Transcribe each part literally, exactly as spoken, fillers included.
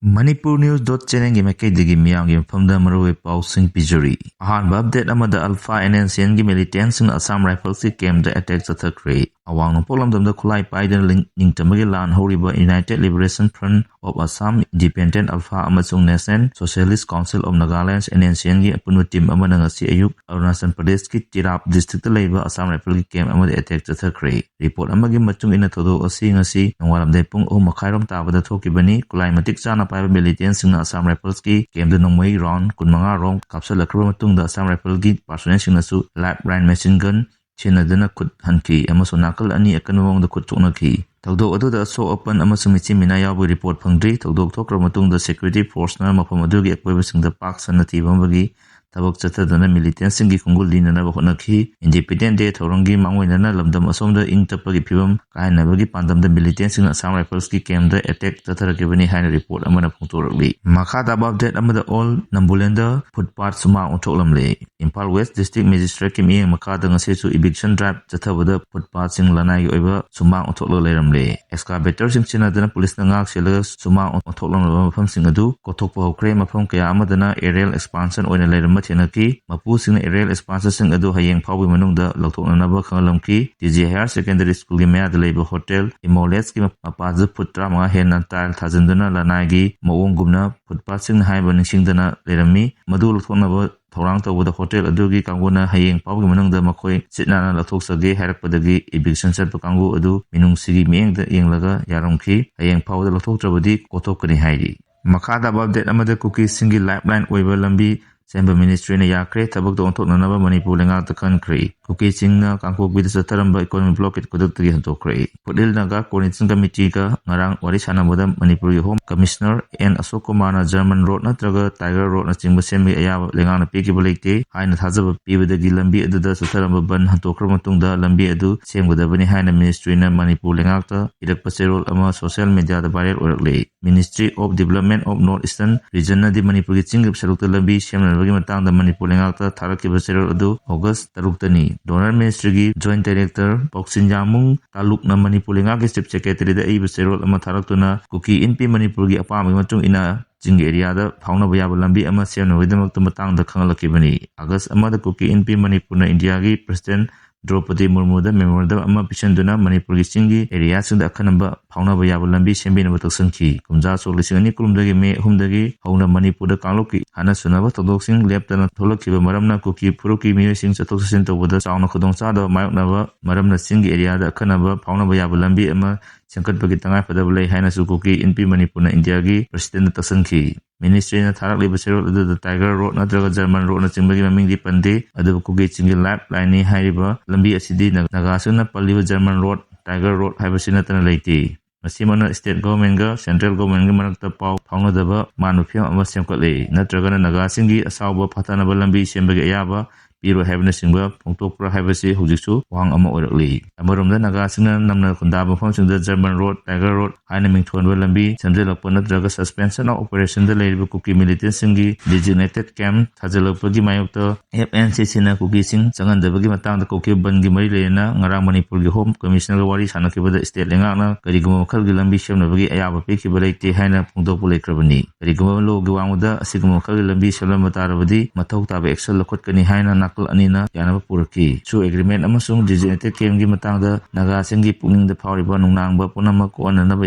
Manipur News dot channelꯒꯤ ꯃꯥꯏꯀꯩꯗꯒꯤ ꯃꯤꯌꯥꯝꯒꯤ ꯃꯐꯝꯗ ꯃꯔꯨꯑꯣꯏꯕ ꯄꯥꯎꯁꯤꯡ ꯄꯤꯖꯔꯤ꯫ ꯑꯍꯥꯟꯕ update ꯑꯃꯗ Alpha NSCNꯒꯤ militantꯁꯤꯡꯅ Assam Riflesꯀꯤ campꯇ attack ꯆꯠꯊꯈ꯭ꯔꯦ꯫ ꯑꯋꯥꯡ ꯅꯣꯡꯄꯣꯛ ꯂꯝꯗꯝꯗ ꯈꯨꯠꯂꯥꯏ ꯄꯥꯏꯗꯨꯅ ꯂꯤꯡ-, ꯅꯤꯡꯇꯝꯕꯒꯤ ꯂꯥꯟ ꯍꯧꯔꯤꯕ United Liberation Front of Assam, Independent Alpha ꯑꯃꯁꯨꯡ National Socialist Council of Nagaland, NSCNꯒꯤ ꯑꯄꯨꯟꯕ team ꯑꯃꯅ ꯉꯁꯤ ꯑꯌꯨꯛ ꯑꯔꯨꯅꯥꯆꯜ ꯄ꯭ꯔꯗꯦꯁꯀꯤ ꯇꯤꯔꯥꯞ districtꯇ ꯂꯩꯕ Assam Riflesꯀꯤ camp ꯑꯃꯗ attack ꯆꯠꯊꯈ꯭ꯔꯦ꯫ Report ꯑꯃꯒꯤ ꯃꯇꯨꯡ ꯏꯟꯅ ꯊꯧꯗꯣꯛ ꯑꯁꯤ ꯉꯁꯤ ꯅꯣꯡꯉꯥꯜꯂꯝꯗꯥꯏ ꯄꯨꯡ ꯑꯍꯨꯝ ꯃꯈꯥꯏꯔꯣꯝ ꯇꯥꯕꯗ ꯊꯣꯛꯈꯤꯕꯅꯤ꯫ ꯈꯨꯠꯂꯥꯏ ꯃꯇꯤꯛ ꯆꯥꯅ ꯄꯥꯏꯕ militantꯁꯤꯡꯅ Assam Riflesꯀꯤ campꯇ ꯅꯣꯡꯃꯩ round ꯀꯨꯟꯃꯉꯥ ꯔꯣꯝ ꯀꯥꯞꯁꯤꯜꯂꯛꯈ꯭ꯔꯕ ꯃꯇꯨꯡꯗ Assam Riflesꯀꯤ personnelꯁꯤꯡꯅꯁꯨ live line machine gun ꯁꯤꯖꯤꯟꯅꯗꯨꯅ ꯈꯨꯠ ꯍꯟꯈꯤ ꯑꯃꯁꯨꯡ ꯅꯥꯀꯜ ꯑꯅꯤ ꯑꯀꯟꯕ ꯃꯑꯣꯡꯗ ꯈꯨꯠ ꯁꯣꯛꯅꯈꯤ꯫ ꯊꯧꯗꯣꯛ ꯑꯗꯨꯗ ꯑꯁꯣꯛ ꯑꯄꯟ ꯑꯃꯁꯨꯡ ꯃꯤꯆꯤ ꯃꯤꯅꯥ ꯌꯥꯎꯕꯒꯤ report ꯐꯪꯗ꯭ꯔꯤ꯫ ꯊꯧꯗꯣꯛ ꯊꯣꯛꯈ꯭ꯔꯕ ꯃꯇꯨꯡꯗ security forceꯅ ꯃꯐꯝ ꯑꯗꯨꯒꯤ ꯑꯀꯣꯏꯕꯁꯤꯡꯗ ꯄꯥꯛ ꯁꯟꯅ ꯊꯤꯕ ꯑꯃꯒꯤ ꯊꯕꯛ ꯆꯠꯊꯗꯨꯅ militantꯁꯤꯡꯒꯤ ꯈꯣꯡꯒꯨꯜ ꯂꯤꯅꯅꯕ ꯍꯣꯠꯅꯈꯤ꯫ Independence Day ꯊꯧꯔꯝꯒꯤ ꯃꯥꯡꯑꯣꯏꯅꯅ ꯂꯝꯗꯝ ꯑꯁꯣꯝꯗ ꯏꯪ ꯇꯞꯄꯒꯤ ꯐꯤꯕꯝ ꯀꯥꯏꯍꯟꯅꯕꯒꯤ ꯄꯥꯟꯗꯝꯗ militantꯁꯤꯡꯅ Assam Riflesꯀꯤ campꯇ attack ꯆꯠꯊꯔꯛꯈꯤꯕꯅꯤ ꯍꯥꯏꯅ report ꯑꯃꯅ ꯐꯣꯡꯗꯣꯔꯛꯂꯤ꯫ ꯃꯈꯥ ꯇꯥꯕ update ꯑꯃꯗ Old Nambulenda footpath ꯁꯨꯃꯥꯡ ꯑꯣꯟꯊꯣꯛꯂꯝꯂꯦ꯫ ꯏꯝꯐꯥꯜ West District Magistrateꯀꯤ ꯃꯤꯠꯌꯦꯡ ꯃꯈꯥꯗ ꯉꯁꯤꯁꯨ eviction drive ꯆꯠꯊꯕꯗ footpathꯁꯤꯡ ꯂꯅꯥꯏꯒꯤ ꯑꯣꯏꯕ ꯁꯨꯃꯥꯡ ꯑꯣꯟꯊꯣꯛꯂꯒ ꯂꯩꯔꯝꯂꯦ꯫ Excavatorꯁꯤꯡ ꯁꯤꯖꯤꯟꯅꯗꯨꯅ ꯄꯨꯂꯤꯁꯅ ꯉꯥꯛ ꯁꯦꯜꯂꯒ ꯁꯨꯃꯥꯡ ꯑꯣꯟꯊꯣꯛꯂꯝꯂꯕ ꯃꯐꯝꯁꯤꯡ ꯑꯗꯨ ꯀꯣꯊꯣꯛꯄ ꯍꯧꯈ꯭ꯔꯦ꯫ ꯃꯐꯝ ꯀꯌꯥ ꯑꯃꯗꯅ aerial expansion ꯑꯣꯏꯅ ꯂꯩꯔꯝꯕ ꯊꯦꯡꯅꯈꯤ꯫ ꯃꯄꯨꯁꯤꯡꯅ aerial expansionꯁꯤꯡ ꯑꯗꯨ ꯍꯌꯦꯡ ꯐꯥꯎꯕꯒꯤ ꯃꯅꯨꯡꯗ ꯂꯧꯊꯣꯛꯅꯅꯕ ꯈꯪꯍꯜꯂꯝꯈꯤ꯫ ꯇꯤ ꯖꯤ Higher Secondary Schoolꯒꯤ ꯃꯌꯥꯗ ꯂꯩꯕ hotel Imoletꯀꯤ ꯃꯄꯥꯗꯨ ꯐꯨꯠ ꯇꯔꯥꯃꯉꯥ ꯍꯦꯟꯅ tile ꯊꯥꯖꯤꯟꯗꯨꯅ ꯂꯅꯥꯏꯒꯤ ꯃꯑꯣꯡꯒꯨꯝꯅ footpathꯁꯤꯡ ꯍꯥꯏꯕ ꯅꯤꯡꯁꯤꯡꯗꯅ ꯂꯩꯔꯝꯃꯤ꯫ ꯃꯗꯨ ꯂꯧꯊꯣꯛꯅꯕ ꯊꯧꯔꯥꯡ ꯇꯧꯕꯗ hotel ꯑꯗꯨꯒꯤ ꯀꯥꯡꯕꯨꯅ ꯍꯌꯦꯡ ꯐꯥꯎꯒꯤ ꯃꯅꯨꯡꯗ ꯃꯈꯣꯏ ꯁꯤꯠ ꯅꯥꯟꯅ ꯂꯧꯊꯣꯛꯆꯒꯦ ꯍꯥꯏꯔꯛꯄꯗꯒꯤ eviction ꯆꯠꯄ ꯀꯥꯡꯕꯨ ꯑꯗꯨ ꯃꯤꯅꯨꯡꯁꯤꯒꯤ ꯃꯤꯠꯌꯦꯡꯗ ꯌꯦꯡꯂꯒ ꯌꯥꯔꯝꯈꯤ꯫ ꯍꯌꯦꯡ ꯐꯥꯎꯕꯗ ꯂꯧꯊꯣꯛꯇ꯭ꯔꯕꯗꯤ ꯀꯣꯊꯣꯛꯀꯅꯤ ꯍꯥꯏꯔꯤ꯫ ꯃꯈꯥ ꯇꯥꯕ update ꯑꯃꯗ ꯀꯨꯀꯤꯁꯤꯡꯒꯤ lifeline ꯑꯣꯏꯕ ꯂꯝꯕꯤ ꯁꯦꯝꯕ ministryꯅ ꯌꯥꯈ꯭ꯔꯦ꯫ ꯊꯕꯛꯇ ꯑꯣꯟꯊꯣꯛꯅꯅꯕ ꯃꯅꯤꯄꯨꯔ ꯂꯩꯉꯥꯛꯇ ꯈꯟꯈ꯭ꯔꯦ꯫ ꯀꯨꯀꯤꯁꯤꯡꯅ ꯀꯥꯡꯄꯣꯛꯄꯤꯗ ꯆꯠꯊꯔꯝꯕ economic blockade ꯈꯨꯗꯛꯇꯒꯤ ꯍꯟꯗꯣꯛꯈ꯭ꯔꯦ꯫ ꯐꯨꯠꯍꯤꯜ ꯅꯥꯒꯥ Coordination Committeeꯒ ꯉꯔꯥꯡ ꯋꯥꯔꯤ ꯁꯥꯟꯅꯕꯗ ꯃꯅꯤꯄꯨꯔꯒꯤ Home Commissioner ꯑꯦꯟ ꯑꯁꯣꯛ ꯀꯨꯃꯥꯔꯅ German road ꯅꯠꯇ꯭ꯔꯒ Tiger roadꯅꯆꯤꯡꯕ ꯁꯦꯝꯕꯒꯤ ꯑꯌꯥꯕ ꯂꯩꯉꯥꯛꯅ ꯄꯤꯈꯤꯕ ꯂꯩꯇꯦ ꯍꯥꯏꯅ ꯊꯥꯖꯕ ꯄꯤꯕꯗꯒꯤ ꯂꯝꯕꯤ ꯑꯗꯨꯗ ꯆꯠꯊꯔꯝꯕ ꯕꯟ ꯍꯟꯗꯣꯛꯈ꯭ꯔꯕ ꯃꯇꯨꯡꯗ ꯂꯝꯕꯤ ꯑꯗꯨ ꯁꯦꯝꯒꯗꯕꯅꯤ ꯍꯥꯏꯅ ministryꯅ ꯃꯅꯤꯄꯨꯔ ꯂꯩꯉꯥꯛꯇ ꯏꯔꯛꯄ ꯆꯦꯔꯣꯜ ꯑꯃ social mediaꯗ viral ꯑꯣꯏꯔꯛꯂꯦ꯫ Ministry of Development of North Eastern Regionꯅꯗꯤ ꯃꯅꯤꯄꯨꯔꯒꯤ ꯆꯤꯡꯒꯤ ꯁꯔꯨꯛꯇ ꯂꯝꯕꯤ ꯁꯦꯝꯅ ꯁꯤꯟꯕꯒꯤ ꯃꯇꯥꯡꯗ ꯃꯅꯤꯄꯨꯔ ꯂꯩꯉꯥꯛꯇ ꯊꯥꯔꯛꯈꯤꯕ ꯆꯦꯔꯣꯜ ꯑꯗꯨ ꯑꯣꯒꯁ ꯇꯔꯨꯛꯇꯅꯤ꯫ ꯗꯣꯅꯔ ꯃꯤꯅꯤꯁꯇ꯭ꯔꯤꯒꯤ ꯖꯣꯏꯟ ꯗꯥꯏꯔꯦꯛꯇꯔ ꯄꯥꯎꯁꯤꯟꯖꯥꯃꯨꯡ ꯇꯥꯂꯨꯛꯅ ꯃꯅꯤꯄꯨꯔ ꯂꯩꯉꯥꯛꯀꯤ ꯆꯤꯐ ꯁꯦꯀ꯭ꯔꯦꯇꯔꯤꯗ ꯏꯕ ꯆꯦꯔꯣꯜ ꯑꯃ ꯊꯥꯔꯛꯇꯨꯅ ꯀꯨꯀꯤ ꯏꯟꯄꯤ ꯃꯅꯤꯄꯨꯔꯒꯤ ꯑꯄꯥꯝꯕꯒꯤ ꯃꯇꯨꯡ ꯏꯟꯅ ꯆꯤꯡꯒꯤ ꯑꯦꯔꯤꯌꯥꯗ ꯐꯥꯎꯅꯕ ꯌꯥꯕ ꯂꯝꯕꯤ ꯑꯃ ꯁꯦꯝꯅꯕꯒꯤꯗꯃꯛꯇ ꯃꯇꯥꯡꯗ ꯈꯪꯍꯜꯂꯛꯈꯤꯕꯅꯤ꯫ ꯑꯥꯒꯁ ꯑꯃꯗ ꯀꯨꯀꯤ ꯏꯟꯄꯤ ꯃꯅꯤꯄꯨꯔꯅ ꯏꯟꯗꯤꯌꯥꯒꯤ ꯄ꯭ꯔꯁꯤꯗꯦꯟ ꯗ꯭ꯔꯧꯄꯗꯤ ꯃꯨꯔꯃꯨꯗ ꯃꯦꯃꯣꯔꯦꯟꯗꯝ ꯑꯃ ꯄꯤꯁꯤꯟꯗꯨꯅ ꯃꯅꯤꯄꯨꯔꯒꯤ ꯆꯤꯡꯒꯤ ꯑꯦꯔꯤꯌꯥꯁꯤꯡꯗ ꯑꯈꯟꯅꯕ ꯐꯥꯎꯅꯕ ꯌꯥꯕ ꯂꯝꯕꯤ ꯁꯦꯝꯕꯤꯅꯕ ꯇꯛꯁꯤꯟꯈꯤ꯫ ꯀꯨꯝꯖꯥ ꯁꯣꯛ ꯂꯤꯁꯤꯡ ꯑꯅꯤ ꯀꯨꯟꯍꯨꯝꯗꯣꯏꯒꯤ ꯃꯦ ꯑꯍꯨꯝꯗꯒꯤ ꯍꯧꯅ ꯃꯅꯤꯄꯨꯔꯗ ꯀꯥꯡꯂꯨꯞꯀꯤ ꯍꯥꯟꯅ ꯁꯨꯅꯕ ꯊꯧꯗꯣꯛꯁꯤꯡ ꯂꯦꯞꯇꯅ ꯊꯣꯛꯂꯛꯈꯤꯕ ꯃꯔꯝꯅ ꯀꯨꯀꯤ ꯐꯨꯔꯨꯞꯀꯤ ꯃꯤꯑꯣꯏꯁꯤꯡ ꯆꯠꯊꯣꯛ ꯆꯠꯁꯤꯟ ꯇꯧꯕꯗ ꯆꯥꯎꯅ ꯈꯨꯗꯣꯡꯆꯥꯗꯕ ꯃꯥꯌꯣꯛꯅꯕ ꯃꯔꯝꯅ ꯆꯤꯡꯒꯤ ꯑꯦꯔꯤꯌꯥꯗ ꯑꯈꯟꯅꯕ ꯐꯥꯎꯅꯕ ꯌꯥꯕ ꯂꯝꯕꯤ ꯑꯃ ꯁꯦꯝꯒꯠꯄꯒꯤ ꯇꯉꯥꯏꯐꯗꯕ ꯂꯩ ꯍꯥꯏꯅꯁꯨ ꯀꯨꯀꯤ ꯏꯟꯄꯤ ꯃꯅꯤꯄꯨꯔꯅ ꯏꯟꯗꯤꯌꯥꯒꯤ ꯄ꯭ꯔꯁꯤꯗꯦꯟꯗ ꯇꯛꯁꯤꯟꯈꯤ꯫ ꯃꯤꯅꯤꯁꯇ꯭ꯔꯤꯅ ꯊꯥꯔꯛꯂꯤꯕ ꯆꯦꯔꯣꯜ ꯑꯗꯨꯗ ꯇꯥꯏꯒꯔ ꯔꯣꯗ ꯅꯠꯇ꯭ꯔꯒ ꯖꯔꯃꯟ ꯔꯣꯗꯅꯆꯤꯡꯕꯒꯤ ꯃꯃꯤꯡꯗꯤ ꯄꯟꯗꯦ, ꯑꯗꯨꯕꯨ ꯀꯨꯀꯤ ꯆꯤꯡꯒꯤ ꯂꯥꯏꯐ ꯂꯥꯏꯟꯅꯤ ꯍꯥꯏꯔꯤꯕ ꯂꯝꯕꯤ ꯑꯁꯤꯗꯤ ꯅ-, ꯅꯥꯒꯥꯁꯤꯡꯅ ꯄꯜꯂꯤꯕ ꯖꯔꯃꯟ ꯔꯣꯗ, ꯇꯥꯏꯒꯔ ꯔꯣꯗ ꯍꯥꯏꯕꯁꯤ ꯅꯠꯇꯅ ꯂꯩꯇꯦ꯫ ꯃꯁꯤꯃꯛꯅ ꯁ꯭ꯇꯦꯠ ꯒꯣꯚꯔꯟꯃꯦꯟꯒ ꯁꯦꯟꯇ꯭ꯔꯦꯜ ꯒꯣꯚꯔꯟꯃꯦꯟꯒꯤ ꯃꯔꯛꯇ ꯄꯥꯎ ꯐꯥꯎꯅꯗꯕ ꯃꯥꯟꯕ ꯐꯤꯚꯝ ꯑꯃ ꯁꯦꯝꯒꯠꯂꯦ, ꯅꯠꯇ꯭ꯔꯒꯅ ꯅꯥꯒꯥꯁꯤꯡꯒꯤ ꯑꯁꯥꯎꯕ ꯐꯥꯊꯅꯕ ꯂꯝꯕꯤ ꯁꯦꯝꯕꯒꯤ ꯑꯌꯥꯕ ꯄꯤꯔꯣꯏ ꯍꯥꯏꯕꯅꯆꯤꯡꯕ ꯐꯣꯡꯗꯣꯛꯄ꯭ꯔꯥ ꯍꯥꯏꯕꯁꯤ ꯍꯧꯖꯤꯛꯁꯨ ꯋꯥꯍꯪ ꯑꯃ ꯑꯣꯏꯔꯛꯂꯤ꯫ ꯑꯃꯔꯣꯝꯗ ꯅꯥꯒꯥꯁꯤꯡꯅ ꯅꯝꯅ ꯈꯨꯟꯗꯥꯕ ꯃꯐꯝꯁꯤꯡꯗ ꯖꯔꯃꯟ ꯔꯣꯗ, ꯇꯥꯏꯒꯔ ꯔꯣꯗ ꯍꯥꯏꯅ ꯃꯤꯡꯊꯣꯟꯕ ꯂꯝꯕꯤ ꯁꯦꯝꯖꯤꯜꯂꯛꯄ ꯅꯠꯇ꯭ꯔꯒ suspension of operationꯗ ꯂꯩꯔꯤꯕ ꯀꯨꯀꯤ ꯃꯤꯂꯤꯇꯦꯟꯁꯤꯡꯒꯤ designated camp ꯁꯥꯖꯤꯜꯂꯛꯄꯒꯤ ꯃꯥꯌꯣꯛꯇ ꯑꯦꯐ ꯑꯦꯟ ꯁꯤ ꯁꯤꯅ ꯀꯨꯀꯤꯁꯤꯡ ꯆꯪꯍꯟꯗꯕꯒꯤ ꯃꯇꯥꯡꯗ ꯀꯣꯀꯤꯜ ꯕꯟꯒꯤ ꯃꯔꯤ ꯂꯩꯅꯅ ꯉꯔꯥꯡ ꯃꯅꯤꯄꯨꯔꯒꯤ ꯍꯣꯝ ꯀꯃꯤꯁꯅꯔꯒ ꯋꯥꯔꯤ ꯁꯥꯟꯅꯈꯤꯕꯗ ꯁ꯭ꯇꯦꯠ ꯂꯩꯉꯥꯛꯅ ꯀꯔꯤꯒꯨꯝꯕ ꯃꯈꯜꯒꯤ ꯂꯝꯕꯤ ꯁꯦꯝꯅꯕꯒꯤ ꯑꯌꯥꯕ ꯄꯤꯈꯤꯕ ꯂꯩꯇꯦ ꯍꯥꯏꯅ ꯐꯣꯡꯗꯣꯛꯄ ꯂꯩꯈ꯭ꯔꯕꯅꯤ꯫ ꯀꯔꯤꯒꯨꯝꯕ ꯂꯣꯒꯤ ꯋꯥꯡꯃꯗ ꯑꯁꯤꯒꯨꯝꯕ ꯃꯈꯜꯒꯤ ꯂꯝꯕꯤ ꯁꯦꯝꯂꯝꯕ ꯇꯥꯔꯕꯗꯤ ꯃꯊꯧ ꯇꯥꯕ action ꯂꯧꯈꯠꯀꯅꯤ ꯍꯥꯏꯅ ꯅꯥꯀꯜ ꯑꯅꯤꯅ ꯌꯥꯅꯕ ꯄꯨꯔꯛꯈꯤ꯫ ꯁꯨ ꯑꯦꯒ꯭ꯔꯤꯃꯦꯟ ꯑꯃꯁꯨꯡ designated campꯒꯤ ꯃꯇꯥꯡꯗ ꯅꯥꯒꯥꯁꯤꯡꯒꯤ ꯄꯨꯛꯅꯤꯡꯗ ꯐꯥꯎꯔꯤꯕ ꯅꯨꯡꯅꯥꯡꯕ ꯄꯨꯝꯅꯃꯛ ꯀꯣꯛꯍꯟꯅꯅꯕ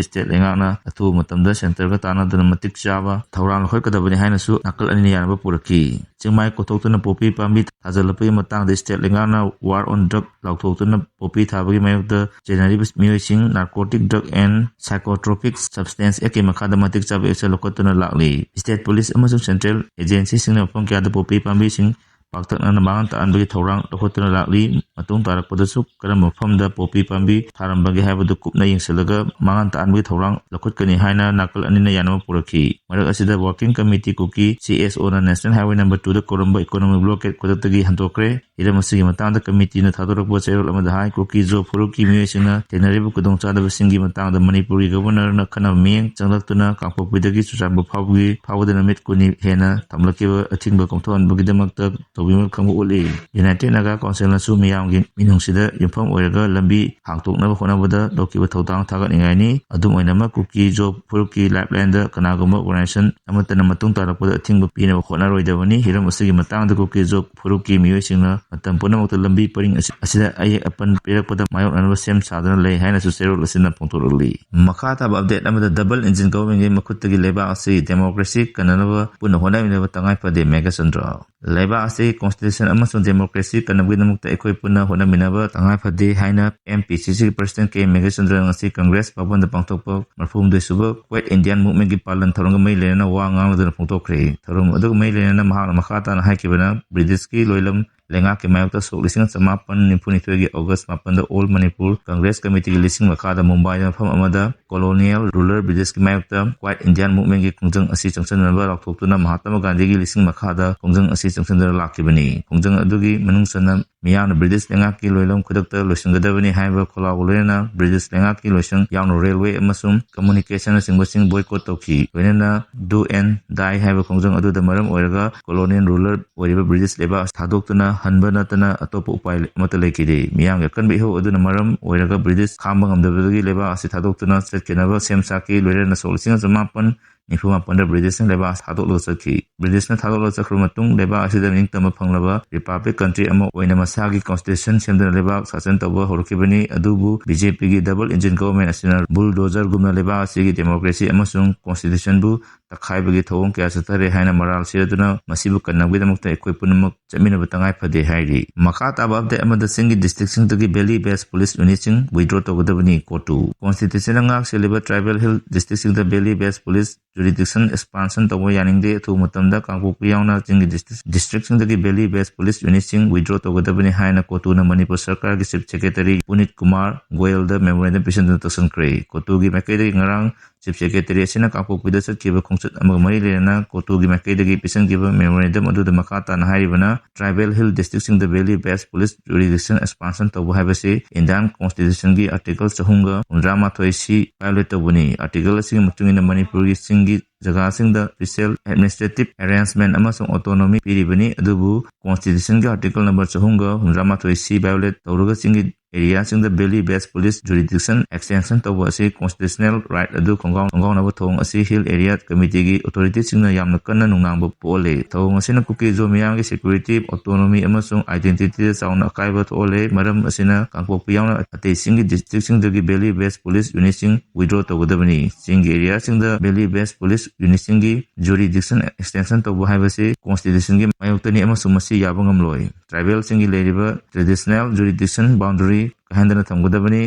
ꯁ꯭ꯇꯦꯠ ꯂꯩꯉꯥꯛꯅ ꯑꯊꯨꯕ ꯃꯇꯝꯗ ꯁꯦꯟꯇꯔꯒ ꯇꯥꯟꯅꯗꯨꯅ ꯃꯇꯤꯛ ꯆꯥꯕ ꯊꯧꯔꯥꯡ ꯂꯧꯈꯠꯀꯗꯕꯅꯤ ꯍꯥꯏꯅꯁꯨ ꯅꯥꯀꯜ ꯑꯅꯤꯅ ꯌꯥꯅꯕ ꯄꯨꯔꯛꯈꯤ꯫ ꯆꯤꯡꯃꯥꯏ ꯀꯣꯊꯣꯛꯇꯨꯅ ꯄꯣꯄꯤ ꯄꯥꯝꯕꯤ ꯊꯥꯖꯤꯜꯂꯛꯄꯒꯤ ꯃꯇꯥꯡꯗ ꯁ꯭ꯇꯦꯠ ꯂꯩꯉꯥꯛꯅ War on Drug ꯂꯥꯎꯊꯣꯛꯇꯨꯅ ꯄꯣꯄꯤ ꯊꯥꯕꯒꯤ ꯃꯥꯌꯣꯛꯇ ꯆꯦꯟꯅꯔꯤꯕ ꯃꯤꯑꯣꯏꯁꯤꯡ Narcotic Drug and Psychotropic Substance Actꯀꯤ ꯃꯈꯥꯗ ꯃꯇꯤꯛ ꯆꯥꯕ action ꯂꯧꯈꯠꯇꯨꯅ ꯂꯥꯛꯂꯤ꯫ ꯁ꯭ꯇꯦꯠ ꯄꯨꯂꯤꯁ ꯑꯃꯁꯨꯡ ꯁꯦꯟꯇ꯭ꯔꯦꯜ ꯑꯦꯖꯦꯟꯁꯤꯁꯤꯡꯅ ꯃꯐꯝ ꯀꯌꯥꯗ ꯄꯣꯄꯤ ꯄꯥꯝꯕꯤꯁꯤꯡ ꯄꯥꯛꯇꯛꯅꯅ ꯃꯥꯡꯍꯟ ꯇꯥꯛꯍꯟꯕꯒꯤ ꯊꯧꯔꯥꯡ ꯂꯧꯈꯠꯇꯨꯅ ꯂꯥꯛꯂꯤ꯫ ꯃꯇꯨꯡ ꯇꯥꯔꯛꯄꯗꯁꯨ ꯀꯔꯝꯕ ꯃꯐꯝꯗ ꯄꯣꯄꯤ ꯄꯥꯝꯕꯤ ꯊꯥꯔꯝꯕꯒꯦ ꯍꯥꯏꯕꯗꯨ ꯀꯨꯞꯅ ꯌꯦꯡꯁꯤꯜꯂꯒ ꯃꯥꯡꯍꯟ ꯇꯥꯛꯍꯟꯕꯒꯤ ꯊꯧꯔꯥꯡ ꯂꯧꯈꯠꯀꯅꯤ ꯍꯥꯏꯅ ꯅꯥꯀꯜ ꯑꯅꯤꯅ ꯌꯥꯅꯕ ꯄꯨꯔꯛꯈꯤ꯫ ꯃꯔꯛ ꯑꯁꯤꯗ Working Committee ꯀꯨꯀꯤ, C S O ꯅ National Highway Number two ꯗ ꯀꯧꯔꯝꯕ economic blockade ꯈꯨꯗꯛꯇꯒꯤ ꯍꯟꯗꯣꯛꯈ꯭ꯔꯦ꯫ ꯍꯤꯔꯝ ꯑꯁꯤꯒꯤ ꯃꯇꯥꯡꯗ ꯀꯃꯤꯇꯤꯅ ꯊꯥꯗꯣꯔꯛꯄ ꯆꯦꯔꯣꯜ ꯑꯃꯗ ꯍꯥꯏ, ꯀꯨꯀꯤ ꯖꯣ ꯐꯨꯔꯨꯞꯀꯤ ꯃꯤꯑꯣꯏꯁꯤꯡꯅ ꯊꯦꯡꯅꯔꯤꯕ ꯈꯨꯗꯣꯡꯆꯥꯗꯕꯁꯤꯡꯒꯤ ꯃꯇꯥꯡꯗ ꯃꯅꯤꯄꯨꯔꯒꯤ ꯒꯕꯔꯅꯔꯅ ꯑꯈꯟꯅꯕ ꯃꯤꯠꯌꯦꯡ ꯆꯪꯂꯛꯇꯨꯅ ꯀꯥꯡꯄꯣꯛꯄꯤꯗꯒꯤ ꯆꯨꯔꯆꯥꯟꯄꯨꯔ ꯐꯥꯎꯕꯒꯤ, ꯐꯥꯎꯕꯗ ꯅꯨꯃꯤꯠ ꯀꯨꯟꯅꯤ ꯍꯦꯟꯅ ꯊꯝꯂꯛꯈꯤꯕ ꯑꯊꯤꯡꯕ ꯀꯣꯝꯊꯣꯛꯍꯟꯕꯒꯤꯗꯃꯛꯇ ꯇꯧꯕꯤꯃꯜ ꯈꯪꯕ ꯎꯠꯂꯤ꯫ United Naga Council ꯅꯁꯨ ꯃꯤꯌꯥꯝꯒꯤ ꯃꯤꯅꯨꯡꯁꯤꯗ ꯌꯨꯝꯐꯝ ꯑꯣꯏꯔꯒ ꯂꯝꯕꯤ ꯍꯥꯡꯗꯣꯛꯅꯕ ꯍꯣꯠꯅꯕꯗ ꯂꯧꯈꯤꯕ ꯊꯧꯗꯥꯡ ꯊꯥꯒꯠꯅꯤꯡꯉꯥꯏꯅꯤ꯫ ꯑꯗꯨꯝ ꯑꯣꯏꯅꯃꯛ, ꯀꯨꯀꯤ ꯖꯣ ꯐꯨꯔꯨꯞꯀꯤ ꯂꯥꯏꯐꯂꯥꯏꯟꯗ ꯀꯅꯥꯒꯨꯝꯕ organization ꯑꯃꯠꯇꯅ ꯃꯇꯨꯡ ꯇꯥꯔꯛꯄꯗ ꯑꯊꯤꯡꯕ ꯄꯤꯅꯕ ꯍꯣꯠꯅꯔꯣꯏꯗꯕꯅꯤ꯫ ꯍꯤꯔꯝ ꯑꯁꯤꯒꯤ ꯃꯇꯥꯡꯗ ꯀꯨꯀꯤ ꯖꯣ ꯐꯨꯔꯨꯞꯀꯤ ꯃꯤꯑꯣꯏꯁꯤꯡꯅ ꯃꯇꯝ ꯄꯨꯝꯅꯃꯛꯇ ꯂꯝꯕꯤ ꯄꯔꯤꯡ ꯑꯁꯤ-, ꯑꯁꯤꯗ ꯑꯌꯦꯠ ꯑꯄꯟ ꯄꯤꯔꯛꯄꯗ ꯃꯥꯌꯣꯛꯅꯅꯕ ꯁꯦꯝ ꯁꯥꯗꯨꯅ ꯂꯩ ꯍꯥꯏꯅꯁꯨ ꯆꯦꯔꯣꯜ ꯑꯁꯤꯅ ꯐꯣꯡꯗꯣꯔꯛꯂꯤ꯫ ꯃꯈꯥ ꯇꯥꯕ update ꯑꯃꯗ, double engine government ꯒꯤ ꯃꯈꯨꯠꯇꯒꯤ ꯂꯩꯕꯥꯛ ꯑꯁꯤ democracy ꯀꯟꯅꯅꯕ ꯄꯨꯟꯅ ꯍꯣꯠꯅꯃꯤꯟꯅꯕ ꯇꯉꯥꯏ ꯐꯗꯦ, ꯃꯦꯘꯆꯟꯗ꯭ꯔ꯫ ꯂꯩꯕꯥꯛ ꯑꯁꯤ constitution ꯑꯃꯁꯨꯡ democracy ꯀꯟꯅꯕꯒꯤꯗꯃꯛꯇ ꯑꯩꯈꯣꯏ ꯄꯨꯟꯅ ꯍꯣꯠꯅꯃꯤꯟꯅꯕ ꯇꯉꯥꯏ ꯐꯗꯦ ꯍꯥꯏꯅ M P C C ꯒꯤ President K ꯃꯦꯘꯆꯟꯗ꯭ꯔꯅ ꯉꯁꯤ Congress ꯚꯕꯟꯗ ꯄꯥꯡꯊꯣꯛꯄ ꯃꯔꯤꯐꯨꯍꯨꯝꯗꯣꯏ ꯁꯨꯕ Quiet India Movement ꯒꯤ ꯄꯥꯂꯟ ꯊꯧꯔꯝꯒ ꯃꯔꯤ ꯂꯩꯅꯅ ꯋꯥ ꯉꯥꯡꯂꯗꯨꯅ ꯐꯣꯡꯗꯣꯛꯈ꯭ꯔꯦ꯫ ꯊꯧꯔꯝ ꯑꯗꯨꯒ ꯃꯔꯤ ꯂꯩꯅꯅ ꯃꯍꯥꯛꯅ ꯃꯈꯥ ꯇꯥꯅ ꯍꯥꯏꯈꯤꯕꯅ, ꯕ꯭ꯔꯤꯇꯤꯁꯀꯤ ꯂꯣꯏꯂꯝ ꯂꯩꯉꯥꯛꯀꯤ ꯃꯥꯌꯣꯛꯇ ꯁꯣꯛ ꯂꯤꯁꯤꯡ ꯆꯃꯥꯄꯟ ꯅꯤꯐꯨꯅꯤꯊꯣꯏꯒꯤ August ꯃꯥꯄꯟꯗ All Manipur Congress Committee ꯒꯤ ꯂꯤꯁꯤꯡ ꯃꯈꯥꯗ ꯃꯨꯝꯕꯥꯏꯗ ꯃꯐꯝ ꯑꯃꯗ colonial ruler ꯕ꯭ꯔꯤꯇꯤꯁꯀꯤ ꯃꯥꯌꯣꯛꯇ Quiet India Movement ꯒꯤ ꯈꯣꯡꯖꯪ ꯑꯁꯤ ꯆꯪꯁꯤꯟꯅꯕ ꯂꯥꯎꯊꯣꯛꯇꯨꯅ ꯃꯍꯥꯇꯃꯥ ꯒꯥꯟꯙꯤꯒꯤ ꯂꯤꯁꯤꯡ ꯃꯈꯥꯗ ꯈꯣꯡꯖꯪ ꯑꯁꯤ ꯆꯪꯁꯤꯟꯗꯨꯅ ꯂꯥꯛꯈꯤꯕꯅꯤ꯫ ꯈꯣꯡꯖꯪ ꯑꯗꯨꯒꯤ ꯃꯅꯨꯡ ꯆꯟꯅ ꯃꯤꯌꯥꯝꯅ ꯕ꯭ꯔꯤꯇꯤꯁ ꯂꯩꯉꯥꯛꯀꯤ ꯂꯣꯏꯂꯝ ꯈꯨꯗꯛꯇ ꯂꯣꯏꯁꯤꯟꯒꯗꯕꯅꯤ ꯍꯥꯏꯕ ꯈꯣꯜꯂꯥꯎꯒ ꯂꯣꯏꯅꯅ ꯕ꯭ꯔꯤꯇꯤꯁ ꯂꯩꯉꯥꯛꯀꯤ ꯂꯣꯏꯁꯪ ꯌꯥꯎꯅ railway ꯑꯃꯁꯨꯡ communication ꯅꯆꯤꯡꯕꯁꯤꯡ boycott ꯇꯧꯈꯤ꯫ ꯂꯣꯏꯅꯅ do and die ꯍꯥꯏꯕ ꯈꯣꯡꯖꯪ ꯑꯗꯨꯗ ꯃꯔꯝ ꯑꯣꯏꯔꯒ colonial ruler ꯑꯣꯏꯔꯤꯕ ꯕ꯭ꯔꯤꯇꯤꯁ ꯂꯩꯕꯥꯛ ꯊꯥꯗꯣꯛꯇꯨꯅ ꯍꯟꯕ ꯅꯠꯇꯅ ꯑꯇꯣꯞꯄ ꯎꯄꯥꯏ ꯑꯃꯠꯇ ꯂꯩꯈꯤꯗꯦ꯫ ꯃꯤꯌꯥꯝꯒꯤ ꯑꯀꯟꯕ ꯏꯍꯧ ꯑꯗꯨꯅ ꯃꯔꯝ ꯑꯣꯏꯔꯒ ꯕ꯭ꯔꯤꯇꯤꯁ ꯈꯥꯡꯕ ꯉꯝꯗꯕꯗꯒꯤ ꯂꯩꯕꯥꯛ ꯑꯁꯤ ꯊꯥꯗꯣꯛꯇꯨꯅ ꯆꯠꯈꯤꯅꯕ ꯁꯦꯝ ꯁꯥꯈꯤ꯫ ꯂꯣꯏꯅꯅ ꯁꯣꯛ ꯂꯤꯁꯤꯡ ꯆꯃꯥꯄꯟ ꯅꯤꯐꯨ ꯃꯥꯄꯟꯗ ꯕ꯭ꯔꯤꯇꯤꯁꯅ ꯂꯩꯕꯥꯛ ꯑꯁꯤ ꯊꯥꯗꯣꯛꯂꯒ ꯆꯠꯈꯤ꯫ ꯕ꯭ꯔꯤꯇꯤꯁꯅ ꯊꯥꯗꯣꯛꯂꯒ ꯆꯠꯈ꯭ꯔꯕ ꯃꯇꯨꯡ ꯂꯩꯕꯥꯛ ꯑꯁꯤꯗ ꯅꯤꯡꯇꯝꯕ ꯐꯪꯂꯕ republic country ꯑꯃ ꯑꯣꯏꯅ ꯃꯁꯥꯒꯤ constitution ꯁꯦꯝꯗꯨꯅ ꯂꯩꯕꯥꯛ ꯁꯥꯁꯟ ꯇꯧꯕ ꯍꯧꯔꯛꯈꯤꯕꯅꯤ꯫ ꯑꯗꯨꯕꯨ B J P ꯒꯤ double engine government ꯑꯁꯤꯅ bulldozer ꯒꯨꯝꯅ ꯂꯩꯕꯥꯛ ꯑꯁꯤꯒꯤ democracy ꯑꯃꯁꯨꯡ constitution ꯕꯨ ꯇꯛꯈꯥꯏꯕꯒꯤ ꯊꯧꯑꯣꯡ ꯀꯌꯥ ꯆꯠꯊꯔꯦ ꯍꯥꯏꯅ ꯃꯔꯥꯜ ꯁꯤꯔꯗꯨꯅ ꯃꯁꯤꯕꯨ ꯀꯟꯅꯕꯒꯤꯗꯃꯛꯇ ꯑꯩꯈꯣꯏ ꯄꯨꯝꯅꯃꯛ ꯆꯠꯃꯤꯟꯅꯕ ꯇꯉꯥꯏ ꯐꯗꯦ ꯍꯥꯏꯔꯤ꯫ ꯃꯈꯥ ꯇꯥꯕ ꯑꯞꯗꯦꯠ ꯑꯃꯗ ꯆꯤꯡꯒꯤ ꯗꯤꯁꯇ꯭ꯔꯤꯛꯁꯤꯡꯗꯒꯤ ꯚꯦꯂꯤ ꯕꯦꯁ ꯄꯨꯂꯤꯁ ꯌꯨꯅꯤꯠꯁꯤꯡ ꯋꯤꯗ꯭ꯔꯣ ꯇꯧꯒꯗꯕꯅꯤ꯫ ꯀꯣꯇꯨ ꯀꯣꯟꯁꯇꯤꯇ꯭ꯌꯨꯁꯟꯅ ꯉꯥꯛ ꯁꯦꯜꯂꯤꯕ ꯇ꯭ꯔꯥꯏꯕꯦꯜ ꯍꯤꯜ ꯗꯤꯁꯇ꯭ꯔꯤꯛꯁꯤꯡꯗ ꯚꯦꯂꯤ ꯕꯦꯁ ꯄꯨꯂꯤꯁ ꯖꯨꯔꯤꯗꯤꯛꯁꯟ ꯑꯦꯛꯁꯄꯥꯟꯁꯟ ꯇꯧꯕ ꯌꯥꯅꯤꯡꯗꯦ꯫ ꯑꯊꯨꯕ ꯃꯇꯝꯗ ꯀꯥꯡꯄꯣꯛꯄꯤ ꯌꯥꯎꯅ ꯆꯤꯡꯒꯤ ꯗꯤꯁꯇ꯭ꯔꯤꯛ ꯗꯤꯁꯇ꯭ꯔꯤꯛꯁꯤꯡꯗꯒꯤ ꯚꯦꯂꯤ ꯕꯦꯁ ꯄꯨꯂꯤꯁ ꯌꯨꯅꯤꯠꯁꯤꯡ ꯋꯤꯗ꯭ꯔꯣ ꯇꯧꯒꯗꯕꯅꯤ ꯍꯥꯏꯅ ꯀꯣꯇꯨꯅ ꯃꯅꯤꯄꯨꯔ ꯁꯔꯀꯥꯔꯒꯤ ꯆꯤꯐ ꯁꯦꯀ꯭ꯔꯦꯇꯔꯤ ꯄꯨꯅꯤꯠ ꯀꯨꯃꯥꯔ ꯒꯣꯌꯜꯗ ꯃꯦꯃꯣꯔꯦꯟꯗꯝ ꯄꯤꯁꯤꯟꯗꯨꯅ ꯇꯧꯁꯤꯟꯈ꯭ꯔꯦ꯫ ꯀꯣꯇꯨꯒꯤ ꯃꯥꯏꯀꯩꯗꯒꯤ ꯉꯔꯥꯡ ꯆꯤꯐ ꯁꯦꯀ꯭ꯔꯦꯇꯔꯤ ꯑꯁꯤꯅ ꯀꯥꯡꯄꯣꯛꯄꯤꯗ ꯆꯠꯈꯤꯕ ꯈꯣꯡꯆꯠ ꯑꯃꯒ ꯃꯔꯤ ꯂꯩꯅꯅ ꯀꯣꯇꯨꯒꯤ ꯃꯥꯏꯀꯩꯗꯒꯤ ꯄꯤꯁꯤꯟꯈꯤꯕ ꯃꯦꯃꯣꯔꯦꯟꯗꯝ ꯑꯗꯨꯗ ꯃꯈꯥ ꯇꯥꯅ ꯍꯥꯏꯔꯤꯕꯅ, ꯇ꯭ꯔꯥꯏꯕꯦꯜ ꯍꯤꯜ ꯗꯤꯁꯇ꯭ꯔꯤꯛꯁꯤꯡꯗ ꯚꯦꯂꯤ ꯕꯦꯁ ꯄꯨꯂꯤꯁ ꯖꯨꯔꯤꯗꯤꯛꯁꯟ ꯑꯦꯛꯁꯄꯥꯟꯁꯟ ꯇꯧꯕ ꯍꯥꯏꯕꯁꯤ ꯏꯟꯗꯤꯌꯥꯟ ꯀꯣꯟꯁꯇꯤꯇ꯭ꯌꯨꯁꯟꯒꯤ ꯑꯥꯔꯇꯤꯀꯜ ꯆꯍꯨꯝꯒ ꯍꯨꯝꯗ꯭ꯔꯥ ꯃꯥꯊꯣꯏ ꯁꯤ ꯚꯥꯏꯑꯣꯂꯦꯠ ꯇꯧꯕꯅꯤ꯫ ꯑꯥꯔꯇꯤꯀꯜ ꯑꯁꯤꯒꯤ ꯃꯇꯨꯡ ꯏꯟꯅ ꯃꯅꯤꯄꯨꯔꯒꯤ ꯆꯤꯡꯒꯤ ꯖꯒꯥꯁꯤꯡꯗ ꯁ꯭ꯄꯦꯁꯤꯌꯦꯜ ꯑꯦꯗꯃꯤꯅꯤꯁꯇ꯭ꯔꯦꯇꯤꯚ ꯑꯦꯔꯦꯟꯖꯃꯦꯟ ꯑꯃꯁꯨꯡ ꯑꯣꯇꯣꯅꯣꯃꯤ ꯄꯤꯔꯤꯕꯅꯤ, ꯑꯗꯨꯕꯨ ꯀꯣꯟꯁꯇꯤꯇ꯭ꯌꯨꯁꯟꯒꯤ ꯑꯥꯔꯇꯤꯀꯜ ꯅꯝꯕꯔ ꯆꯍꯨꯝꯒ ꯍꯨꯝꯗ꯭ꯔꯥ ꯃꯥꯊꯣꯏ ꯁꯤ ꯚꯥꯏꯑꯣꯂꯦꯠ ꯇꯧꯔꯒ ꯆꯤꯡꯒꯤ ꯑꯦꯔꯤꯌꯥꯁꯤꯡꯗ ꯚꯦꯂꯤ ꯕꯦꯁ ꯄꯨꯂꯤꯁ ꯖꯨꯔꯤꯗꯤꯛꯁꯟ ꯑꯦꯛꯁꯇꯦꯟꯁꯟ ꯇꯧꯕ ꯑꯁꯤ ꯀꯣꯟꯁꯇꯤꯇ꯭ꯌꯨꯁꯅꯦꯜ ꯔꯥꯏꯠ ꯑꯗꯨ ꯈꯣꯡꯒꯥꯎ-, ꯈꯣꯡꯒꯥꯎꯅꯕ ꯊꯧꯑꯣꯡ ꯑꯁꯤ ꯍꯤꯜ ꯑꯦꯔꯤꯌꯥ ꯀꯃꯤꯇꯤꯒꯤ ꯑꯣꯊꯣꯔꯤꯇꯤꯁꯤꯡꯅ ꯌꯥꯝꯅ ꯀꯟꯅ ꯅꯨꯡꯅꯥꯡꯕ ꯄꯣꯛꯍꯜꯂꯦ꯫ ꯊꯧꯑꯣꯡ ꯑꯁꯤꯅ ꯀꯨꯀꯤ-ꯖꯣ ꯃꯤꯌꯥꯝꯒꯤ ꯁꯦꯀ꯭ꯌꯨꯔꯤꯇꯤ, ꯑꯣꯇꯣꯅꯣꯃꯤ ꯑꯃꯁꯨꯡ ꯑꯥꯏꯗꯦꯟꯇꯤꯇꯤꯗ ꯆꯥꯎꯅ ꯑꯀꯥꯏꯕ ꯊꯣꯛꯍꯜꯂꯦ꯫ ꯃꯔꯝ ꯑꯁꯤꯅ ꯀꯥꯡꯄꯣꯛꯄꯤ ꯌꯥꯎꯅ ꯑꯇꯩ ꯆꯤꯡꯒꯤ ꯗꯤꯁꯇ꯭ꯔꯤꯛꯁꯤꯡꯗꯒꯤ ꯚꯦꯂꯤ ꯕꯦꯁ ꯄꯨꯂꯤꯁ ꯌꯨꯅꯤꯠꯁꯤꯡ ꯋꯤꯗ꯭ꯔꯣ ꯇꯧꯒꯗꯕꯅꯤ꯫ ꯆꯤꯡꯒꯤ ꯑꯦꯔꯤꯌꯥꯁꯤꯡꯗ ꯚꯦꯂꯤ ꯕꯦꯁ ꯄꯨꯂꯤꯁ ꯌꯨꯅꯤꯠꯁꯤꯡꯒꯤ ꯖꯨꯔꯤꯗꯤꯛꯁꯟ ꯑꯦꯛꯁꯇꯦꯟꯁꯟ ꯇꯧꯕ ꯍꯥꯏꯕꯁꯤ ꯀꯣꯟꯁꯇꯤꯇ꯭ꯌꯨꯁꯟꯒꯤ ꯃꯥꯌꯣꯛꯇꯅꯤ ꯑꯃꯁꯨꯡ ꯃꯁꯤ ꯌꯥꯕ ꯉꯝꯂꯣꯏ꯫ ꯇ꯭ꯔꯥꯏꯕꯦꯜꯁꯤꯡꯒꯤ ꯂꯩꯔꯤꯕ ꯇ꯭ꯔꯦꯗꯤꯁꯅꯦꯜ ꯖꯨꯔꯤꯗꯤꯛꯁꯟ ꯕꯥꯎꯟꯗꯔꯤ ꯀꯥꯏꯍꯟꯗꯅ ꯊꯝꯒꯗꯕꯅꯤ꯫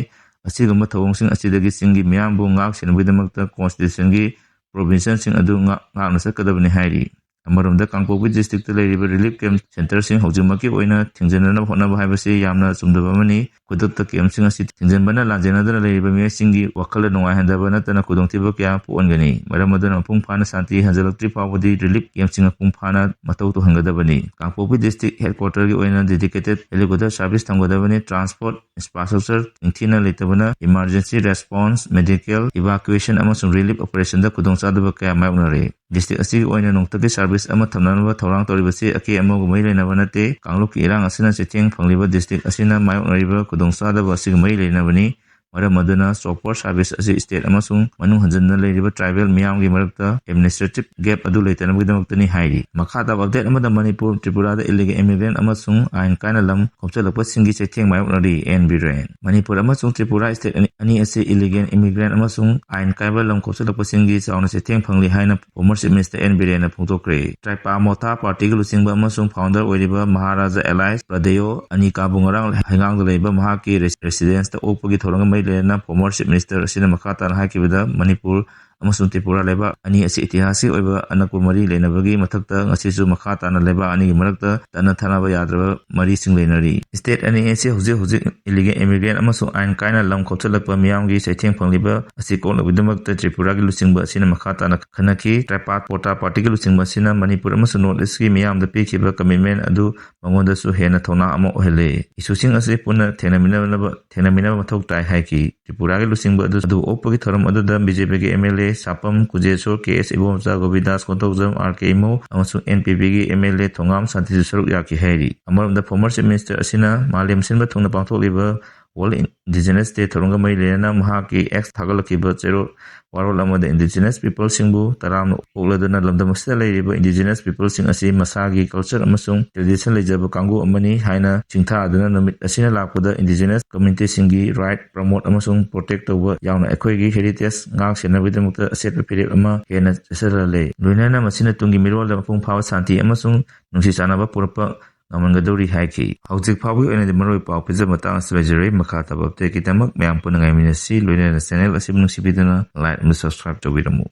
ꯑꯁꯤꯒꯨꯝꯕ ꯊꯧꯑꯣꯡꯁꯤꯡ ꯑꯁꯤꯗꯒꯤ ꯆꯤꯡꯒꯤ ꯃꯤꯌꯥꯝꯕꯨ ꯉꯥꯛ ꯁꯦꯟꯅꯕꯒꯤꯗꯃꯛꯇ ꯀꯣꯟꯁꯇꯤꯇ꯭ꯌꯨꯁꯟꯒꯤ ꯄ꯭ꯔꯣꯚꯤꯖꯟꯁꯤꯡ ꯑꯗꯨ ꯉꯥꯛ-, ꯉꯥꯛꯅ ꯆꯠꯀꯗꯕꯅꯤ ꯍꯥꯏꯔꯤ꯫ ꯑꯃꯔꯣꯝꯗ ꯀꯥꯡꯄꯣꯛꯄꯤ ꯗꯤꯁꯇ꯭ꯔꯤꯛꯇ ꯂꯩꯔꯤꯕ ꯔꯤꯂꯤꯐ ꯀꯦꯝꯞ ꯁꯦꯟꯇꯔꯁꯤꯡ ꯍꯧꯖꯤꯛꯃꯛꯀꯤ ꯑꯣꯏꯅ ꯊꯤꯡꯖꯤꯟꯅꯅꯕ ꯍꯣꯠꯅꯕ ꯍꯥꯏꯕꯁꯤ ꯌꯥꯝꯅ ꯆꯨꯝꯗꯕ ꯑꯃꯅꯤ꯫ ꯈꯨꯗꯛꯇ ꯀꯦꯝꯞꯁꯤꯡ ꯑꯁꯤ ꯊꯤꯡꯖꯤꯟꯕꯅ ꯂꯥꯟꯖꯦꯟꯅꯗꯨꯅ ꯂꯩꯔꯤꯕ ꯃꯤꯑꯣꯏꯁꯤꯡꯒꯤ ꯋꯥꯈꯜꯗ ꯅꯨꯡꯉꯥꯏꯍꯟꯗꯕ ꯅꯠꯇꯅ ꯈꯨꯗꯣꯡꯊꯤꯕ ꯀꯌꯥ ꯑꯃ ꯄꯣꯛꯍꯟꯒꯅꯤ꯫ ꯃꯔꯝ ꯑꯗꯨꯅ ꯃꯄꯨꯡ ꯐꯥꯅ ꯁꯥꯟꯇꯤ ꯍꯟꯖꯤꯜꯂꯛꯇ꯭ꯔꯤ ꯐꯥꯎꯕꯗꯤ ꯔꯤꯂꯤꯐ ꯀꯦꯝꯞꯁꯤꯡ ꯃꯄꯨꯡ ꯐꯥꯅ ꯃꯊꯧ ꯇꯧꯍꯟꯒꯗꯕꯅꯤ꯫ ꯀꯥꯡꯄꯣꯛꯄꯤ ꯗꯤꯁꯇ꯭ꯔꯤꯛ ꯍꯦꯗꯀ꯭ꯋꯥꯇꯔꯒꯤ ꯑꯣꯏꯅ ꯗꯦꯗꯤꯀꯦꯇꯦꯗ ꯍꯦꯂꯤꯀꯣꯞꯇꯔ ꯁꯥꯔꯚꯤꯁ ꯊꯝꯒꯗꯕꯅꯤ꯫ ꯇ꯭ꯔꯥꯟꯁꯄꯣꯔꯠ ꯏꯟꯐ꯭ꯔꯥꯁ꯭ꯇ꯭ꯔꯛꯆꯔ ꯅꯤꯡꯊꯤꯅ ꯂꯩꯇꯕꯅ ꯏꯃꯥꯔꯖꯦꯟꯁꯤ ꯔꯦꯁꯄꯣꯟꯁ, ꯃꯦꯗꯤꯀꯦꯜ, ꯏꯚꯥꯀ꯭ꯌꯨꯑꯦꯁꯟ ꯑꯃꯁꯨꯡ ꯔꯤꯂꯤꯐ ꯑꯣꯄꯔꯦꯁꯟꯗ ꯈꯨꯗꯣꯡꯆꯥꯗꯕ ꯀꯌꯥ ꯃꯥꯌꯣꯛꯅꯔꯦ꯫ ꯗꯤꯁꯇ꯭ꯔꯤꯛ ꯑꯁꯤꯒꯤ ꯑꯣꯏꯅ ꯅꯣꯡꯊꯛꯀꯤ ꯁꯥꯔꯚꯤꯁ ꯑꯃ ꯊꯝꯅꯅꯕ ꯊꯧꯔꯥꯡ ꯇꯧꯔꯤꯕꯁꯤ ꯑꯀꯦ ꯑꯃꯧꯒ ꯃꯔꯤ ꯂꯩꯅꯕ ꯅꯠꯇꯦ꯫ ꯀꯥꯡꯂꯨꯞꯀꯤ ꯏꯔꯥꯡ ꯑꯁꯤꯅ ꯆꯩꯊꯦꯡ ꯐꯪꯂꯤꯕ ꯗꯤꯁꯇ꯭ꯔꯤꯛ ꯑꯁꯤꯅ ꯃꯥꯌꯣꯛꯅꯔꯤꯕ ꯈꯨꯗꯣꯡꯆꯥꯗꯕ ꯑꯁꯤꯒ ꯃꯔꯤ ꯂꯩꯅꯕꯅꯤ꯫ ꯃꯔꯝ ꯑꯗꯨꯅ chopper service ꯑꯁꯤ state ꯑꯃꯁꯨꯡ ꯃꯅꯨꯡ ꯍꯟꯖꯤꯟꯅ ꯂꯩꯔꯤꯕ tribal ꯃꯤꯌꯥꯝꯒꯤ ꯃꯔꯛꯇ administrative gap ꯑꯗꯨ ꯂꯩꯇꯅꯕꯒꯤꯗꯃꯛꯇꯅꯤ ꯍꯥꯏꯔꯤ꯫ ꯃꯈꯥ ꯇꯥꯕ update ꯑꯃꯗ ꯃꯅꯤꯄꯨꯔ, ꯇ꯭ꯔꯤꯄꯨꯔꯥꯗ illegal immigrant ꯑꯃꯁꯨꯡ ꯑꯥꯏꯟ ꯀꯥꯏꯅ ꯂꯝ ꯈꯣꯝꯖꯤꯜꯂꯛꯄꯁꯤꯡꯒꯤ ꯆꯩꯊꯦꯡ ꯃꯥꯌꯣꯛꯅꯔꯤ, ꯑꯦꯟ ꯕꯤꯔꯦꯟ꯫ ꯃꯅꯤꯄꯨꯔ ꯑꯃꯁꯨꯡ ꯇ꯭ꯔꯤꯄꯨꯔꯥ state ꯑꯅꯤ, ꯑꯅꯤ ꯑꯁꯤ illegal immigrant ꯑꯃꯁꯨꯡ ꯑꯥꯏꯟ ꯀꯥꯏꯕ ꯂꯝ ꯈꯣꯝꯖꯤꯜꯂꯛꯄꯁꯤꯡꯒꯤ ꯆꯥꯎꯅ ꯆꯩꯊꯦꯡ ꯐꯪꯂꯤ ꯍꯥꯏꯅ former Chief Minister ꯑꯦꯟ ꯕꯤꯔꯦꯟꯅ ꯐꯣꯡꯗꯣꯛꯈ꯭ꯔꯦ꯫ ꯇ꯭ꯔꯥꯏꯄꯥ ꯃꯣꯊꯥ ꯄꯥꯔꯇꯤꯒꯤ ꯂꯨꯆꯤꯡꯕ ꯑꯃꯁꯨꯡ founder ꯑꯣꯏꯔꯤꯕ ꯃꯍꯥꯔꯥꯖꯥ ꯑꯦꯂꯥꯏꯁ ꯄ꯭ꯔꯗꯦꯌꯣ ꯑꯅꯤꯀꯥꯕꯨ ꯉꯔꯥꯡ ꯍꯩꯉꯥꯡꯗ ꯂꯩꯕ ꯃꯍꯥꯛꯀꯤ ꯔꯦꯁ-, residenceꯇ ꯑꯣꯛꯄꯒꯤ ꯊꯧꯔꯝꯒ ꯃꯔꯤ ꯂꯩꯅꯅ former Chief Minister ꯑꯁꯤꯅ ꯃꯈꯥ ꯇꯥꯅ ꯍꯥꯏꯈꯤꯕꯗ, ꯃꯅꯤꯄꯨꯔ ꯑꯃꯁꯨꯡ ꯇ꯭ꯔꯤꯄꯨꯔꯥ ꯂꯩꯕꯥꯛ ꯑꯅꯤ ꯑꯁꯤ ꯏꯇꯤꯍꯥꯁꯤꯛ ꯑꯣꯏꯕ ꯑꯅꯛꯄ ꯃꯔꯤ ꯂꯩꯅꯕꯒꯤ ꯃꯊꯛꯇ ꯉꯁꯤꯁꯨ ꯃꯈꯥ ꯇꯥꯅ ꯂꯩꯕꯥꯛ ꯑꯅꯤꯒꯤ ꯃꯔꯛꯇ ꯇꯠꯅ ꯊꯥꯅꯕ ꯌꯥꯗ꯭ꯔꯕ ꯃꯔꯤꯁꯤꯡ ꯂꯩꯅꯔꯤ꯫ State ꯑꯅꯤ ꯑꯁꯤ ꯍꯧꯖꯤꯛ ꯍꯧꯖꯤꯛ illegal immigrant ꯑꯃꯁꯨꯡ ꯑꯥꯏꯟ ꯀꯥꯏꯅ ꯂꯝ ꯈꯣꯝꯖꯤꯜꯂꯛꯄ ꯃꯤꯌꯥꯝꯒꯤ ꯆꯩꯊꯦꯡ ꯐꯪꯂꯤꯕ ꯑꯁꯤ ꯀꯣꯛꯅꯕꯒꯤꯗꯃꯛꯇ ꯇ꯭ꯔꯤꯄꯨꯔꯥꯒꯤ ꯂꯨꯆꯤꯡꯕ ꯑꯁꯤꯅ ꯃꯈꯥ ꯇꯥꯅ ꯈꯟꯅꯈꯤ꯫ ꯇ꯭ꯔꯥꯏꯄꯥ ꯃꯣꯊꯥ ꯄꯥꯔꯇꯤꯒꯤ ꯂꯨꯆꯤꯡꯕ ꯑꯁꯤꯅ ꯃꯅꯤꯄꯨꯔ ꯑꯃꯁꯨꯡ North Eastꯀꯤ ꯃꯤꯌꯥꯝꯗ ꯄꯤꯈꯤꯕ commitment ꯑꯗꯨ ꯃꯉꯣꯟꯗꯁꯨ ꯍꯦꯟꯅ ꯊꯧꯅꯥ ꯑꯃ ꯑꯣꯏꯍꯜꯂꯦ꯫ Issueꯁꯤꯡ ꯑꯁꯤ ꯄꯨꯟꯅ ꯊꯦꯡꯅꯃꯤꯟꯅꯅꯕ, ꯊꯦꯡꯅꯃꯤꯟꯅꯕ ꯃꯊꯧ ꯇꯥꯏ ꯍꯥꯏꯈꯤ꯫ ꯇ꯭ꯔꯤꯄꯨꯔꯥꯒꯤ ꯂꯨꯆꯤꯡꯕ ꯑꯗꯨ, ꯑꯗꯨ ꯑꯣꯛꯄꯒꯤ ꯊꯧꯔꯝ ꯑꯗꯨꯗ ꯕꯤ ꯖꯦ ꯄꯤꯒꯤ M L A Sapam Kunjeswor, K S Ibomcha, Gobindas Konthoujam, R K Imo ꯑꯃꯁꯨꯡ ꯑꯦꯟ ꯄꯤ ꯄꯤꯒꯤ ꯑꯦꯝ ꯑꯦꯜ ꯑꯦ ꯊꯣꯉꯥꯝ ꯁꯥꯟꯇꯤꯁꯨ ꯁꯔꯨꯛ ꯌꯥꯈꯤ ꯍꯥꯏꯔꯤ꯫ ꯑꯃꯔꯣꯝꯗ former Chief Minister ꯑꯁꯤꯅ ꯃꯥꯂꯦꯝ ꯁꯤꯟꯕ ꯊꯨꯡꯅ ꯄꯥꯡꯊꯣꯛꯂꯤꯕ World Indigenous Day ꯊꯧꯔꯝꯒ ꯃꯔꯤ ꯂꯩꯅꯅ ꯃꯍꯥꯛꯀꯤ X ꯊꯥꯒꯠꯂꯛꯈꯤꯕ ꯆꯦꯔꯣꯜ ꯋꯥꯔꯣꯜ ꯑꯃꯗ Indigenous peopleꯁꯤꯡꯕꯨ ꯇꯔꯥꯝꯅ ꯑꯣꯛꯂꯗꯨꯅ ꯂꯝꯗꯝ ꯑꯁꯤꯗ ꯂꯩꯔꯤꯕ Indigenous peopleꯁꯤꯡ ꯑꯁꯤ ꯃꯁꯥꯒꯤ culture ꯑꯃꯁꯨꯡ tradition ꯂꯩꯖꯕ ꯀꯥꯡꯕꯨ ꯑꯃꯅꯤ ꯍꯥꯏꯅ ꯁꯤꯡꯊꯥꯗꯨꯅ ꯅꯨꯃꯤꯠ ꯑꯁꯤꯅ ꯂꯥꯛꯄꯗ Indigenous communityꯁꯤꯡꯒꯤ right promote ꯑꯃꯁꯨꯡ protect ꯇꯧꯕ ꯌꯥꯎꯅ ꯑꯩꯈꯣꯏꯒꯤ heritage ꯉꯥꯛ ꯁꯦꯟꯅꯕꯒꯤꯗꯃꯛꯇ ꯑꯆꯦꯠꯄ ꯐꯤꯔꯦꯞ ꯑꯃ ꯍꯦꯟꯅ ꯆꯦꯠꯁꯤꯜꯍꯜꯂꯦ꯫ ꯂꯣꯏꯅꯅ ꯃꯁꯤꯅ ꯇꯨꯡꯒꯤ ꯃꯤꯔꯣꯜꯗ ꯃꯄꯨꯡ ꯐꯥꯕ ꯁꯥꯟꯇꯤ ꯑꯃꯁꯨꯡ ꯅꯨꯡꯁꯤ ꯆꯥꯟꯅꯕ ꯄꯨꯔꯛꯄ ꯉꯝꯍꯟꯒꯗꯧꯔꯤ ꯍꯥꯏꯈꯤ꯫ ꯍꯧꯖꯤꯛ ꯐꯥꯎꯕꯒꯤ ꯑꯣꯏꯅꯗꯤ ꯃꯔꯨꯑꯣꯏꯕ ꯄꯥꯎ ꯄꯤꯖꯕ ꯃꯇꯥꯡ ꯑꯁꯤꯗ ꯂꯩꯖꯔꯦ꯫ ꯃꯈꯥ ꯇꯥꯕ updateꯀꯤꯗꯃꯛ ꯃꯌꯥꯝ ꯄꯨꯟꯅ ꯉꯥꯏꯃꯤꯟꯅꯁꯤ꯫ ꯂꯣꯏꯅꯅ channel ꯑꯁꯤꯕꯨ ꯅꯨꯡꯁꯤꯕꯤꯗꯨꯅ like ꯑꯃꯗꯤ subscribe ꯇꯧꯕꯤꯔꯝꯃꯨ꯫